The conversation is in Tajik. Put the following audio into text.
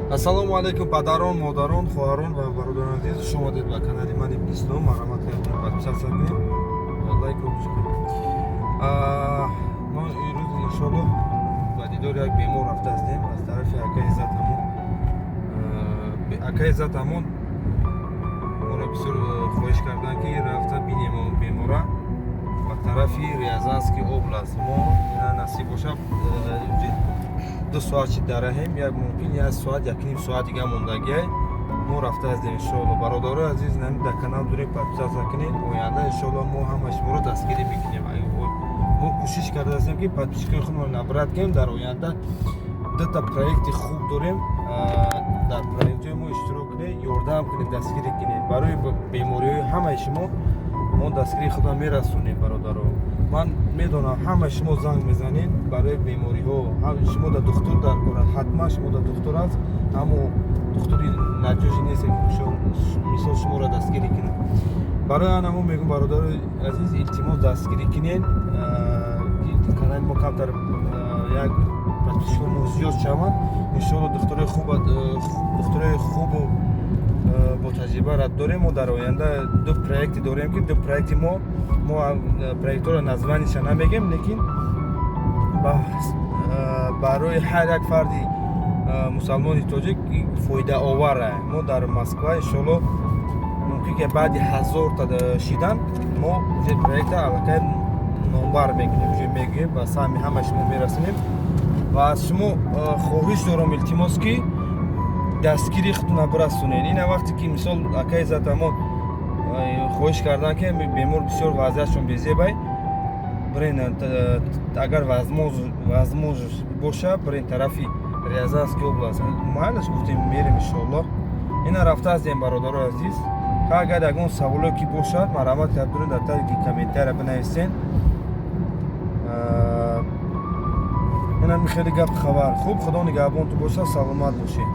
Ассалому алайкум, падарон, модарон, хоҳарон ва бародарони азиз. Хуш омадед ба канали ман, Ибн Ислом. Марҳамат кардем, подписаться кунед, лайк кунед. Мо имрӯз, иншоаллоҳ, ба дидори як бемор рафта ҳастем аз тарафи акаи Иззат. Ҳамон акаи Иззат ҳамон моро бисёр хоҳиш карданд, ки рафта бинем он бемора ба тарафи Рязанский область. Мо, насиб бошад, 2 соат чи дараҳем, як мумкин як соат, якним соат дига мондагиай. Мо рафта ҳастем, иншоалло. Бародарои азиз, нами дар канал дорем, подписаться кунед. Оянда, иншоалло, мо ҳама шуморо дастгирӣ мекунем. Мо кӯшиш карда ҳастем, ки подписчикои худро набрать кунем. Дар оянда дута проекти хуб дорем. Дар проектҳои мо иштирок кунед, ёрдам кунед, дастгирӣ кунед. Барои бемориҳои ҳамаи шумо мо дастгирии худро мерасонем. Бародаро, ман медонам, ҳама шумо занг мезанед барои бемориҳо. Шумо да духтур дар кора, ҳатман шумо да духтур аст, аммо духтури надёжный нест, ки мисол шуморо дастгирӣ кунад. Барои ана мо мегӯм, бародарои азиз, илтимос, дастгирӣ кунед, ки канали мо камтар як подписчикои мо зиёд шаванд. Иншоалло, духтурои хубу бо таҷриба дорем. Мо дар оянда ду проекте дорем, ки ду проекти мо проектҳоро названияша намегем, лекин барои ҳар як фарди мусалмони тоҷик фоидаовар. Мо дар Москва, иншоалло, мумкин ки баъди 1000-та шидан мо уже проекта аллакай номбар мекунем, уже мегӯем, ба саҳми ҳама шумо мерасонем. Ва аз шумо хоҳиш дорам, илтимос, ки дастгирии худтона бирасонед. Ина вақте ки, мисол, акаи Иззатамон хоҳиш кардан, ки бемор бисёр вазъиятшон безебай, бирен, агар возможность боша, бирен тарафи Рязанский область. Майлаш, гуфтем, мерем, иншоаллоҳ. Ина рафта ҳастем, бародарои азиз. Агар ягон саволе ки бошад, марҳамат кардурен, дар таги комментария бинависен. Инам хеле гап хабар хуб. Худо нигаҳбонту бошад, саломат бошед.